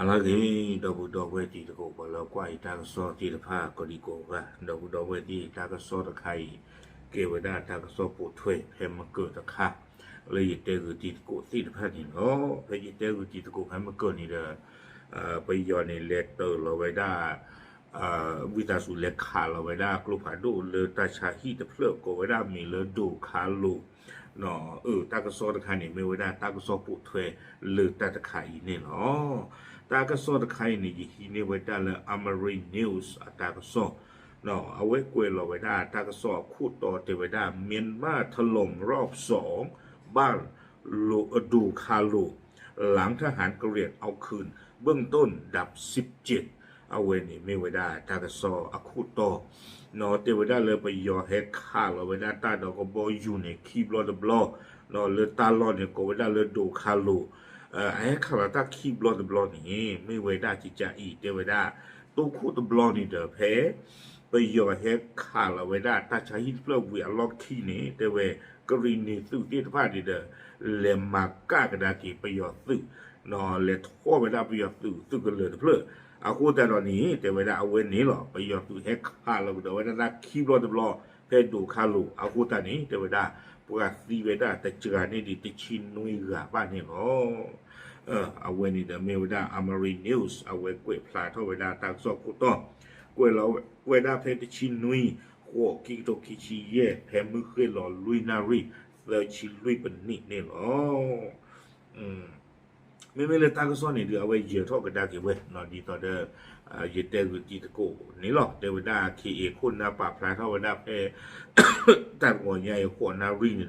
လၢအဂ့ၤ ဒီပုၢ်ဒီဝဲၢ်တံၤသကိး ပှၤလၢကွၢ်အံၤတၢ်ကစီၣ်သ့ၣ်တဖၣ် ကိးဒံကိးဂၤ, ဒီပုၢ်ဒီဝဲၢ်သ့ၣ် တၢ်ကစီၣ်တခါအံၤ ကဲဝဲဒၣ်တၢ်ကစီၣ်ပိာ်ထွဲဖဲမကၢၢ်တခါ လၢယတဲဂုာ်တံၤသကိးသ့ၣ်တဖၣ်န့ၣ်လီၤ. ဖဲယတဲဂုာ်တံၤသကိးဖဲမကၢၢ်န့ၣ်ဒီး ပယီၤန့ၣ် လဲၤတၢၤလီၤဝဲဒၣ် ဝံသးစူၤလဲၤခးလီၤဝဲဒၣ်ကျိဖးဒိၣ်လၢတၢ်ဆါဟံၣ်တဖျၢၣ် ကိးဝဲဒၣ်မံၤလၢဒိၣ်ခါလိာ် အၢ တၢ်ကစီၣ်တခါန့ၣ် မ့ၢ်ဝဲဒၣ်တၢ်ကစီၣ်ပိာ်ထွဲလၢတၢ်တခါအံၤန့ၣ်လီၤ. တၢ်ကစီၣ်တခါအံၤန့ၣ် ယဟံးန့ၢ်ဝဲဒၣ်လၢ Amharic News အတၢ်ကစီၣ် အဝဲကွဲးလီၤဝဲဒၣ်တၢ်ကစီၣ်အခိၣ်တီတဲဝဲဒၣ် မြန်မားထီၣ်လီၤရီးစီၣ် ဘၣ်လိာ်အဒိၣ်ခါလိာ် หลังทหารกะเหรี่ยงเอาคืน เบื้องต้นดับสิบเจ็ด အဝဲန့ၣ်မ့ၢ်ဝဲဒၣ်တၢ်ကစီၣ်အခိၣ်တီ တဲဝဲဒၣ်လၢပယီၤဟဲခးလီၤဝဲဒၣ်တၢ်ဒီးကဘီယူၤန့ၣ် ခံဘျီတဘျီ လၢတၢ်လီၢ်န့ၣ် ကိးဝဲဒၣ်လၢဒိၣ်ခါလိာ် အဟဲခးလီၤတၢ်ခံဘျီတဘျီန့ၣ် မ့ၢ်ဝဲဒၣ်ကကးအံၤ တဲဝဲဒၣ် တိခိၣ်တဘျီန့ၣ်ဒီး ဖဲ ပယီၤဟဲခးလီၤဝဲဒၣ်တၢ်ဆါဟံၣ်တဖျၢၣ်ဝံၤအလီၢ်ခံန့ၣ် တဲဝဲ ကရံၣ်နံၤသုးသ့ၣ်တဖၣ်န့ၣ်ဒီး လဲၤမၤကၣ်ကဒါက့ၤပယီၤသုး လဲၤထီၣ်ဝဲဒၣ်ပယီၤသုးသုးကလၢၤတဖျၢၣ် အဃိသတးဒီးန့ၣ် တဲဝဲဒၣ်အဝဲန့ၣ်လီၤ ပယီၤသုးဟဲခးလီၤကဒီးဝဲဒၣ်တၢ်ခံဘျီတဘျီ ဖဲဒိၣ်ခါလိာ် အဃိသတးန့ၣ် တဲဝဲဒၣ် ပှၤသံဝဲဒၣ်တစှၤန့ၢ်ဒံးတဆံနွံဂၤဘၣ်န့ၣ်လီၤ. အဝဲန့ၣ်ဒီးမ့ၢ်ဝဲဒၣ် Amharic News အဝဲကွဲးဖျါထီၣ်ဝဲဒၣ်တၢ်ကစီၣ်ခိၣ်တီ ကွဲးလီၤဝဲဒၣ်ဖဲတဆံနွံ ဃိး ခံကထိခံဆံယဲၢ် ဖဲမုၢ်ဃ့ၢ်လီၤလွံၢ်နၣ်ရံၣ် သၢဆံလွံၢ်ပနံးန့ၣ်လီၤ. မ့မ့ၢ်လၢတၢ်ကစီၣ်န့ၣ်ဒီး အဝဲယၢၤထီၣ်ကဒါက့ၤဝဲ ဒ်သိးဒီး ယတဲဂုာ်တံၤသကိးန့ၣ်လီၤ. တဲဝဲဒၣ် ခ့ၣ်အ့ၣ် ခိၣ်နၢ်ပာ်ဖျါထီၣ်ဝဲဒၣ်ဖဲ တၢ်တဂီၤညါအံၤ ဃိးနၣ်ရံၣ်န့ၣ်ဒီး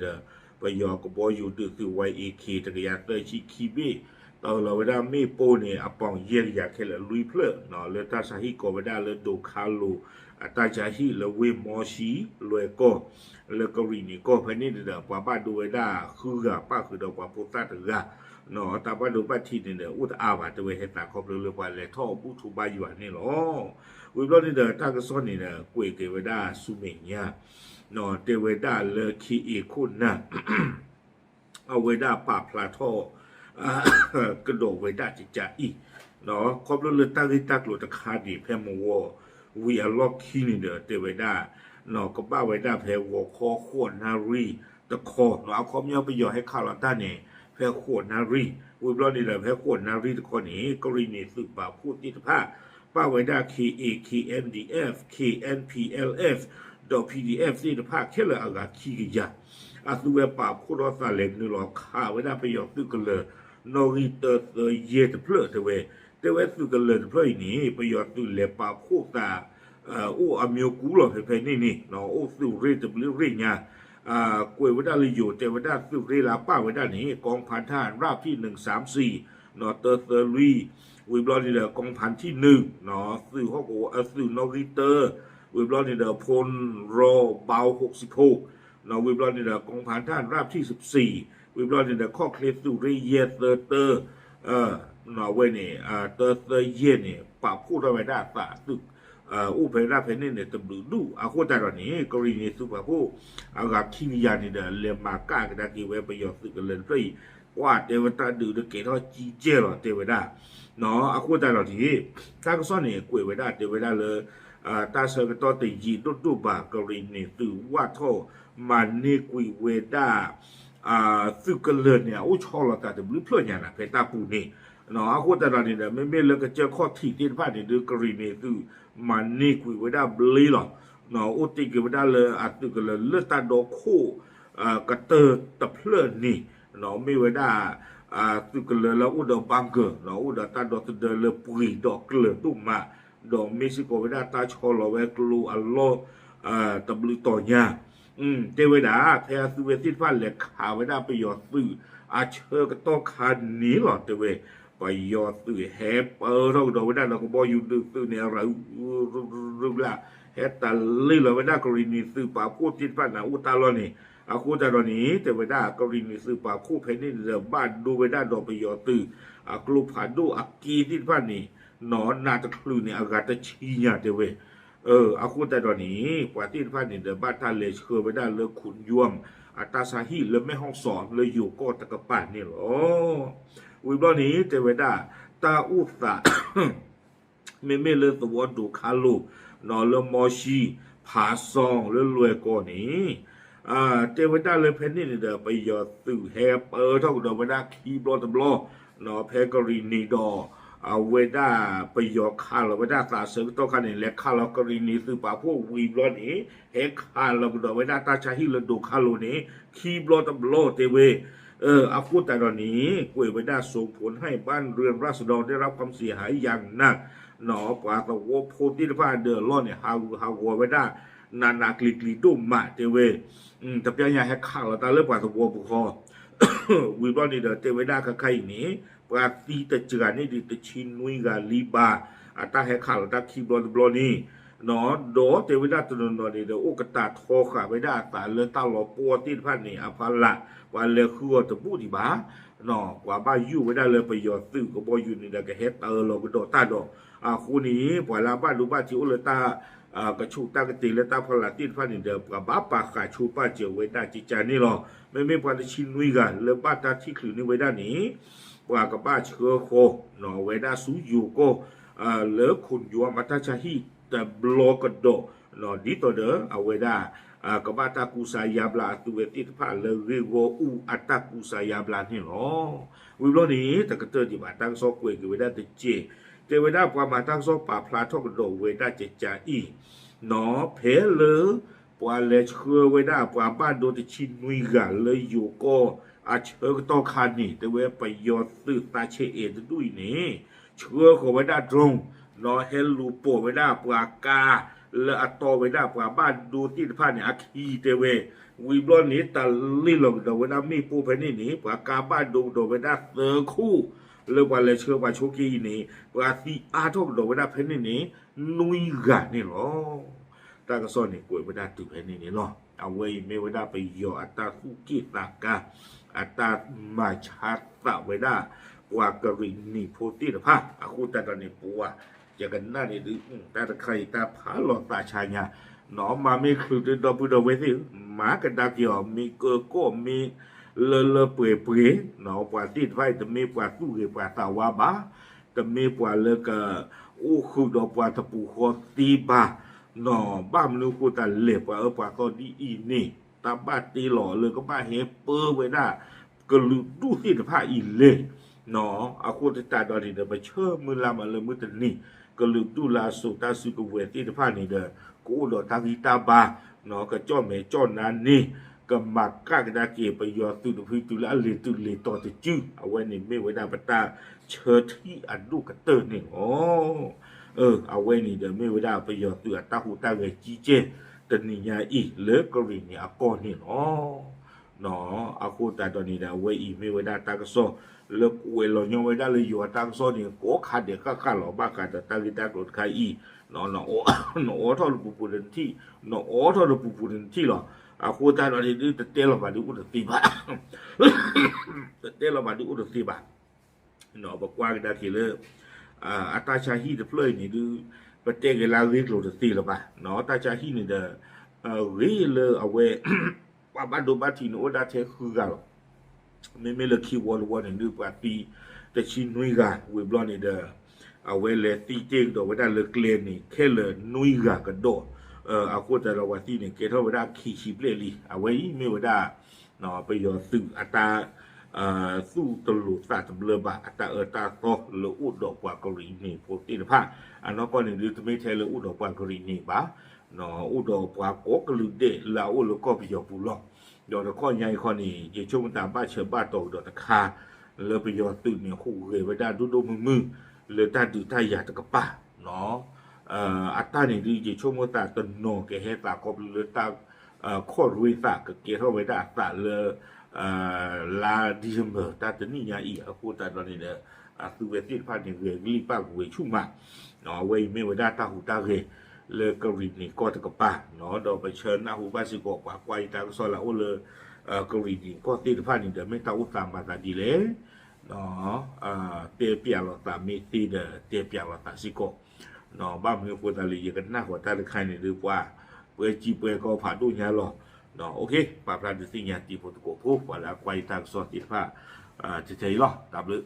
ပယီၤကဘီယူၤဒုးသုး ဝါအ့ၣ်ခ့ၣ် တကယၤသၢဆံခံဘ့ၣ် တၢ်လီၤဝဲဒၣ်မ့ၣ်ပိၢ်န့ၣ် အပီၣ်ယဲၢ်ကယၤခဲလၢာ်လွံၢ်ဖျၢၣ် လၢတၢ်ဆါဟံၣ်ကိးဝဲဒၣ်လၢဒိၣ်ခါလိာ် အတၢ်ဆါဟံၣ်လၢဝ့ၢ်မီၤဆံ လွဲၢ်ကီၢ် လၢကရံၣ်နံၤကီၢ်ဖဲန့ၣ်ဒီး ပှၤဘၣ်ဒိဝဲဒၣ်ဃုဂၤ ပၣ်ဃုာ်ဒီးပှၤဖိသၣ်တဂၤ တၢ်ဘၣ်ဒိဘၣ်ထံးန့ၣ်ဒီး အိၣ်တအါဘၣ် တဲဝဲဟဲသးခီဖျိလၢပှၤလဲၤထီၣ်ဘူၣ်ထီၣ်ဘါယွၤန့ၣ်လီၤ. ဝံၤဘျီန့ၣ်ဒီး တၢ်ကစီၣ်န့ၣ်ဒီး ကွဲးက့ၤဝဲဒၣ်ဆူမဲာ်ညါ တဲဝဲဒၣ်လၢခ့ၣ်အ့ၣ် ခိၣ်နၢ် အဝဲဒၣ်ပာ်ဖျါထီၣ် ကဒီးဝဲဒၣ်ကကးအံၤ ခီဖျိလၢတၢ်ဂ့ၢ်တၢ်ကျိၤတခါန့ၣ် ဖဲမဝီဝံၤအလီၢ်ခံန့ၣ်ဒီး တဲဝဲဒၣ် ကဘၣ်ဝဲဒၣ်ဖဲဂီၤခီဃိးနၣ်ရံၣ်တခီ အခီပညီပယီၤဟဲခးလီၤတၢ်န့ၣ် ဖဲဃိးနၣ်ရံၣ် ဝံၤဘျီန့ၣ်ဒီး ဖဲဃိးနၣ်ရံၣ်တခီန့ၣ် ကရံၣ်နံၤသုးပာ်ဖှိၣ်သ့ၣ်တဖၣ် ပာ်ဝဲဒၣ် ခ့ၣ်အ့ၣ် ခ့ၣ်အဲၣ်ဒံၣ်အၣ် ခ့ၣ်အဲၣ်ပံၣ်အဲၣ်အဲၣ် ဒီး ပီၣ်အ့ၣ်ပီၣ်အဲၣ် သ့ၣ်တဖၣ်ခဲလၢာ်အဂၤခံကယၤ အသုဝဲပာ်ဖှိၣ်ထီၣ်သးလဲၤနုာ်လီၤခးဝဲဒၣ်ပယီၤသုးကလၢၤ နီၣ်ဂံၢ်တၢသၢယဲၢ်တဖျၢၣ်တဲဝဲ တဲဝဲသုးကလၢၤတဖျၢၣ်အံၤန့ၣ် ပယီၤသုးလဲၤပာ်ဖှိၣ်သး အိၣ်အမျိုးကူလီၤဖဲဖဲန့ၣ်န့ၣ် အိၣ်သုးရ့ၣ်တဘျုးရ့ၣ်ညါ ကွဲးဝဲဒၣ်လၢယိၤတဲဝဲဒၣ်သုးရ့ၣ်လၢအပာ်ဝဲဒၣ်န့ၣ် กองพันทหารราบที่หนึ่งสามสี่ တၢသၢလွံၢ် ဝံၤဘျီန့ၣ်ဒီး กองพันที่หนึ่ง သုးဟီၣ်ကဝီၤ သုးနီၣ်ဂံၢ်တၢ ဝံၤဘျီန့ၣ်ဒီး พลร.บาว หกสิบหก ဝံၤဘျီန့ၣ်ဒီး กองพันทหารราบที่สิบสี่ ဝံၤဘျီန့ၣ်ဒီး ခီၣ်ချ့သုးရ့ၣ်ယဲၢ်သၢတၢ အဝဲန့ၣ် တၢသၢယဲၢ်န့ၣ် ပာ်ဖှိၣ်ထီၣ်ဝဲဒၣ်သးသုး အိၣ်ဖဲဒၣ်ဖဲန့ၣ်န့ၣ် တဘျုးဒူၣ် အဃိသတးဒီးန့ၣ် ကရံၣ်နံၤသုးပာ်ဖှိၣ် အဂၤခံကယၤန့ၣ်ဒီး လဲၤမၤကၣ်ကဒါက့ၤဝဲပယီၤသုးကလၢၤတဖျၢၣ်အံၤ ကွၢ်တဲဝဲတၢ်ဒုးတကဲထီၣ်ကံကဲလီၤတဲဝဲဒၣ် အဃိသတးဒီးန့ၣ် တၢ်ကစီၣ်န့ၣ် ကွဲးဝဲဒၣ်တဲဝဲဒၣ်လၢ တၢ်ဆၢကတီၢ်တယံာ်ဒိၣ်ဒိၣ်ဘၣ် ကရံၣ်နံၤသုးဝၣ်ထီၣ် မၤန့ၢ်ကွံာ်ဝဲဒၣ် သုးကလၢၤန့ၣ် အအိၣ်ဆီလီၤသးတဘျုးဖျၢၣ်ညါနၤ ဖဲတၢ်ပူၤန့ၣ် အဃိသတးဒီးန့ၣ်ဒီး မ့မ့ၢ်လၢကစၢၢ်ခီၣ်ထံးသ့ၣ်တဖၣ်န့ၣ်ဒီး ကရံၣ်နံၤသုး မၤန့ၢ်ကွံာ်ဝဲဒၣ်ဘျ့လီၤ အိၣ်တ့ၢ်က့ၤဝဲဒၣ်လၢအသုးကလၢၤလၢတၢ်ဒီခိၣ် ကတၢၢ်တဖျၢၣ်န့ၣ် မ့ၢ်ဝဲဒၣ် သုးကလၢၤလၢအိၣ်ဒီး bunker အိၣ်ဒီးတၢ်ဒီသဒၢလၢပှ့ၤဒီးကျၢၤဒိၣ်မး ဒီးမ့ၢ်စ့ၢ်ကီးဝဲဒၣ်တၢ်ဆီလီၤဝဲကျိအလီၢ် တဘျုးတီၤညါ တဲဝဲဒၣ် ဖဲအသုဝဲသ့ၣ်တဖၣ်လဲၤခးဝဲဒၣ်ပယီၤသုးအဆၢကတီၢ်ခါန့ၣ်လီၤ တဲဝဲ ပယီၤသုးဟဲပၢထီၣ်ကဒီးဝဲဒၣ်ဒီးကဘီယူၤဒုးသုးန့ၣ် အရၤ ရူၤဘျး ဟဲတလ့လီၤဝဲဒၣ်ကရံၣ်နံၤသုးပာ်ဖှိၣ်သ့ၣ်တဖၣ်န့ၣ် အိၣ်တၢ်လီၢ်န့ၣ် အဃိသတးဒီးန့ၣ် တဲဝဲဒၣ် ကရံၣ်နံၤသုးပာ်ဖှိၣ်ဖဲန့ၣ်ဒီး ဘၣ်ဒိဝဲဒၣ်ဒီးပယီၤသုး အကျိဖးဒိၣ်အက့သ့ၣ်တဖၣ်န့ၣ် နီၢ်နးတချုးန့ၣ် အဂၤတဆံညါတဲဝဲ အဃိသတးဒီးန့ၣ် ပှၤသ့ၣ်တဖၣ်န့ၣ်ဒီး ဘၣ်တၢ်လဲၤဆှၢဝဲဒၣ်လၢ ခုၣ်ယွမ် အတၢ်ဆါဟံၣ်လၢမဲၢ်ဟီၣ်စီၤလၢယိၤကီၢ်တကပၤန့ၣ်လီၤ. ဝံၤဘျီန့ၣ် တဲဝဲဒၣ် တၢ်အိၣ်သး မ့မ့ၢ်လၢသဝီဒိးခါလိာ် လၢမီၤၡံ ဖးစီလၢလွဲၢ်ကီၢ်န့ၣ် တဲဝဲဒၣ်လၢဖဲန့ၣ်န့ၣ်ဒီး ပယီၤသုးဟဲပၢထီၣ်ကဒီးဝဲဒၣ်ခံဘျီတဘျီ ဖဲကရံၣ်နံၤဒီး အဝဲဒၣ်ပယီၤခးလီၤဝဲဒၣ်သးဆၢကတီၢ်ခါန့ၣ် လဲၤခးလီၤကရံၣ်နံၤသုးပာ်ဖှိၣ်ဝံၤဘျီန့ၣ် ဟဲခးလီၤကဒီးဝဲဒၣ်တၢ်ဆါဟံၣ်လၢဒိးခါလိာ်န့ၣ် ခံဘျီတဘျီတဲဝဲ အဃိသတးဒီးန့ၣ် ကွဲးဝဲဒၣ် ส่งผลให้บ้านเรือนราษฎรได้รับความเสียหายอย่างหนัก ပှၤသဝီဖိသ့ၣ်တဖၣ်အဒၢးအလီၢ်န့ၣ် ဟးဂူာ်ဟးဂီၤဝဲဒၣ် နးနးကျံၤကျံၤဒိၣ်မးတဲဝဲ တပျၢ်ညါဟဲခးလီၤတၢ်လၢပှၤသဝီပူၤဃီ ဝံၤဘျီန့ၣ်ဒီးတဲဝဲဒၣ်ခဲခါအံၤန့ၣ် ပှၤသံတစှၤန့ၢ်ဒံးတဆံနွံဂၤလံဘၣ် အတၢ်ဟဲခးလီၤတၢ်ခံဘျီတဘျီန့ၣ် ဒီးတဲဝဲဒၣ်တနီၤနီၤန့ၣ်ဒီး အိၣ်ကတၢၢ်ထီဃာ်ဝဲဒၣ်အသးလၢတၢ်လီၤပှီၢ်သ့ၣ်တဖၣ်န့ၣ် အဖီလာ် ပှၤလဲၤဃုအီၤတဘူၣ်ဒံးဘၣ် ပှၤဘၣ်ယိၣ်ဝဲဒၣ်လၢပယီၤသုးကဘီယူၤန့ၣ်ဒီး ကဟဲတၢလီၤကဒီးတၢ်ဒီး အဃိန့ၣ် ပှၤလၢအဘၣ်ဒိဘၣ်ထံးအိၣ်လၢတၢ် ကဆူးတၢ်ကတ့ၤလၢတၢ်ဖီလာ်သ့ၣ်တဖၣ်န့ၣ်ဒီး ပှၤဘၣ်ပာ်ဃာ်ဆိပာ်စၢၤဝဲဒၣ်ကကန့ၣ်လီၤ. မ့မ့ၢ်ပှၤတဆံနွံဂၤလၢဘၣ်တၢ်ထံၣ်ချုးန့ၢ်ဝဲဒၣ်န့ၣ် ပှၤကဘၣ်ဆှၢဃီၤဝဲဒၣ်ဆူယိၤကီၢ် လၢခိၣ်ယွၤမၤတၢ်ဆါဟံၣ်တဘျီကဒီး ဒ်သိးဒီးအဝဲဒၣ် ကဘၣ်တၢ်ကူစါယါဘျါအသုဝဲသ့ၣ်တဖၣ်လၢဂ့ၢ်ဂီၢ်အူအတၢ်ကူစါယါဘျါန့ၣ်လီၤ. ဝံၤဘျီန့ၣ် တကတၢၢ်ဒံးဘၣ် တၢ်ကစီၣ်ကွဲးက့ၤဝဲဒၣ်တစဲး တဲဝဲဒၣ်ပှၤမၤတၢ်ကစီၣ်ပာ်ဖျါထီၣ်ကဒီးဝဲဒၣ်ကကအံၤ နီၢ်ဖဲလၢ ပှၤလဲၤဆှၢဝဲဒၣ်ပှၤဘၣ်ဒိတဆံနွံဂၤလၢယိၤကီၢ်အဆၢကတီၢ်ခါန့ၣ် တဲဝဲပယီၤသုးသးဆဲးအဲၣ်တဒူၣ်အံၤန့ၣ် ဆှၢဃီၤဝဲဒၣ် drone နီၢ်ဟဲလူၤပိာ်ဝဲဒၣ်ပှၤကါလၢအတီဝဲဒၣ်ပှၤဘၣ်ဒိသ့ၣ်တဖၣ်န့ၣ် အခံတဲဝဲ ဝံၤဘျီန့ၣ် တၢ်လ့ၢ်လီၤကဒီးဝဲဒၣ်မ့ၣ်ပိၢ်ဖဲန့ၣ်န့ၣ် ပှၤကါဘၣ်ဒိကဒီးဝဲဒၣ်သၢခိၣ် လၢပှၤလဲၤဆှၢပှၤဆိက့အံၤန့ၣ် ပှၤသံအါထီၣ်ကဒီးဝဲဒၣ်ဖဲန့ၣ်န့ၣ် နွံဂၤန့ၣ်လီၤ. တၢ်ကစီၣ်န့ၣ်ကွဲးဝဲဒၣ်တုၤဖဲန့ၣ်န့ၣ်လီၤ. အဝဲအံၤမ့ၢ်ဝဲဒၣ်ပယီၤအတၢ်သူၣ်က့ၣ်သးကါ အတၢ်မၤဆါသးဝဲဒၣ် ပှၤကရံၣ်နံၤဖိသ့ၣ်တဖၣ် အဃိသတးဒီးန့ၣ် ပဝဲ ယကနၣ်န့ၣ်ဒုး တၢ်တခါအံၤ တၢ်ဖးလီၤသးဆါညါ နီၢ်မၤမ့ၢ်ချုးဒီပုၢ်ဒီဝဲၢ်သ့ၣ် မၤကဒါက့ၤအီၤ မ့ၢ်ကၢကီၢ်မ့ၢ်လၢလၢပှဲၤပှဲၤ နီၢ်ပှၤသ့ၣ်တဖၣ်အံၤ တမ့ၢ်ပှၤသူၣ်ဂ့ၤပှၤသးဝါဘၣ်, တမ့ၢ်ပှၤလၢက အိၣ်ဃုာ်ဒီးပှၤတပူၤဃီသ့ဘၣ်, နီၢ်ဘၣ်မနုၤအဃိသတးလဲၣ် ပှၤအၢပှၤသီဒ်အံၤန့ၣ် တၢ်ဘၣ်တ့လီၤလၢကဘၣ်ဟဲပၢဝဲဒၣ် ကလုာ်ဒူၣ်သ့ၣ်တဖၣ်အံၤလဲၣ် နီၢ် အဃိသတးဒီးန့ၣ်ဒီး ပဆၢမုၢ်လၢ်မးလၢမုၢ်တနံၤ ကလုာ်ဒူၣ်လၢအစိာ်တၢ်စုကဝဲၤသ့ၣ်တဖၣ်န့ၣ်ဒီး ကအိၣ်ဒီးတၢ်ဂံၢ်တၢ်ဘါ နီၢ် ကကၠီၣ်မဲာ်ကၠီၣ်နါန့ၣ် ကမၤကၣ်ကဒါက့ၤ ပယီၤသုးတဖုတုၤလၢအလံၤတုၤလံၤတီၤတစု အဝဲန့ၣ်မ့ၢ်ဝဲဒၣ်ပတၢ်ဆၢထံၣ်အဒိၣ်ကတၢၢ်န့ၣ်လီၤ. အဝဲန့ၣ်ဒီးမ့ၢ်ဝဲဒၣ်ပယီၤသုးအတၢ်ဟူးတၢ်ဂဲၤကံကဲ တနံၤညါအံၤ လၢကရံၣ်နံၤအကီၢ်န့ၣ်လီၤ. နီၢ် အဃိသတးဒီးန့ၣ်ဒီး အဝဲအံၤမ့ၢ်ဝဲဒၣ်တၢ်ကစီၣ် လၢကွဲးလီၤညီဝဲဒၣ်လၢယွၤတၢ်ကစီၣ်န့ၣ် ကိးခါဒဲးဃၣ်ဃၣ်လီၤ ဘၣ်ဃးဒီးတၢ်ဂ့ၢ်တၢ်ကျိၤတခါအံၤ နအိးထီၣ်တပူၤပူၤတနထံၣ် နအိးထီၣ်တပူၤပူၤတနထံၣ်လီၤ. အဃိသတးဒီးန့ၣ်ဒုး တတဲလီၤဘၣ်ဒုးအိၣ်တသ့ဘၣ် တတဲလီၤဘၣ်ဒုးအိၣ်တသ့ဘၣ်. ပကွၢ်ကဒါက့ၤလၢ အတၢ်ဆါဟံၣ်တဖျၢၣ်အံၤန့ၣ်ဒုး ပတဲက့ၤလၢအဂ့ၢ်ကျိၤတသ့လၢၤဘၣ်. တၢ်ဆါဟံၣ်န့ၣ်ဒီး ဂ့ၤလၢအဝဲ ပှၤဘၣ်ဒိဘၣ်ထံးန့ၣ်အိၣ်ဒၣ်ထဲဃုဂၤလီၤ. မ့မ့ၢ်လၢခံဝီတဝီန့ၣ်ဒုး ပှၤသံတဆံနွံဂၤ ဝံၤဘျီန့ၣ်ဒီး အဝဲလဲၤသံတ့ၢ်ကဒီးဝဲဒၣ်လၢကျဲန့ၣ် ခဲလၢာ်နွံဂၤကဒီး အဃိသတးဒီးပှၤသံန့ၣ် ကဲထီၣ်ဝဲဒၣ်ခံဆံဘျဲၣ်လံ. အဝဲအံၤမ့ၢ်ဝဲဒၣ် ပယီၤသုးအတၢ် သူၣ်တလိာ်သးတဘျၢဘၣ် အတၢ်အၢတၢ်သီလၢအိၣ်ဒီးပှၤကရံၣ်နံၤဖိသ့ၣ်တဖၣ် အနီၢ်ကီၢ်န့ၣ်ဒုး တမ့ၢ်ထဲလၢအိၣ်ဒီးပှၤကရံၣ်နံၤဘၣ် အိၣ်ဒီးပှၤကိးကလုာ်ဒဲးလၢအအိၣ်လၢကီၢ်ပယီၤပူၤလီၤ. ဒီးတခီညါအံၤခီန့ၣ် ယဆိကမိၣ်သးဘၣ်ဆၢဘၣ်တီၤကဒီးတခါ လၢပယီၤသုးန့ၣ် ဟူးဂဲၤဝဲဒၣ်ဒိၣ်ဒိၣ်မုၢ်မုၢ် လၢတၢ်ဒုးတၢ်ယၤတကပၤ အတၢ်န့ၣ်ဒုး ယဆိကမိၣ်သးတနီၤကဟဲသးခီဖျိလၢတၢ် ခီၣ်ရွ့သးကကဲထီၣ်ဝဲဒၣ်အသးလၢ လါ December တၢ်တနံၣ်ညါအံၤ အဃိသတးဒီးန့ၣ်ဒီး အသုဝဲသ့ၣ်တဖၣ်န့ၣ် ဂဲၤကလံၣ်ပၣ်ကဝဲၤဆူၣ်မး အဝဲအံၤမ့ၢ်ဝဲဒၣ်တၢ်ဟူးတၢ်ဂဲၤ လၢကရံၣ်နံၤကီၢ်တကပၤ ဒီးပဆၢနၢ်ဟူဘၣ်စ့ၢ်ကီး ပှၤကွၢ်ယတၢ်ကစီၣ်လၢအအိၣ်လၢ ကရံၣ်နံၤကီၢ်သ့ၣ်တဖၣ်န့ၣ်ဒီး မ့ၢ်တၢ်အိၣ်သးမၤသးဒ်လဲၣ် တဲပျးလိာ်သးမ့ၢ်သ့ဒီး တဲပျးလိာ်သးစ့ၢ်ကီး ဘၣ်မနုၤအဃိသတးလဲၣ် ယကနၣ်ဃီၤတၢ်တခါန့ၣ်ဒုး ပှၤ ပှဲၤကံပှဲၤကီဖးဒိၣ်ညါလီၤ. ပာ်ဖျါဒုးသ့ၣ်ညါတံၤဖိသကိးဖိ ပှၤလၢအကွၢ်ယတၢ်ကစီၣ်သ့ၣ်တဖၣ် ထဲထဲအံၤလီၤ. တၢ်ဘျုး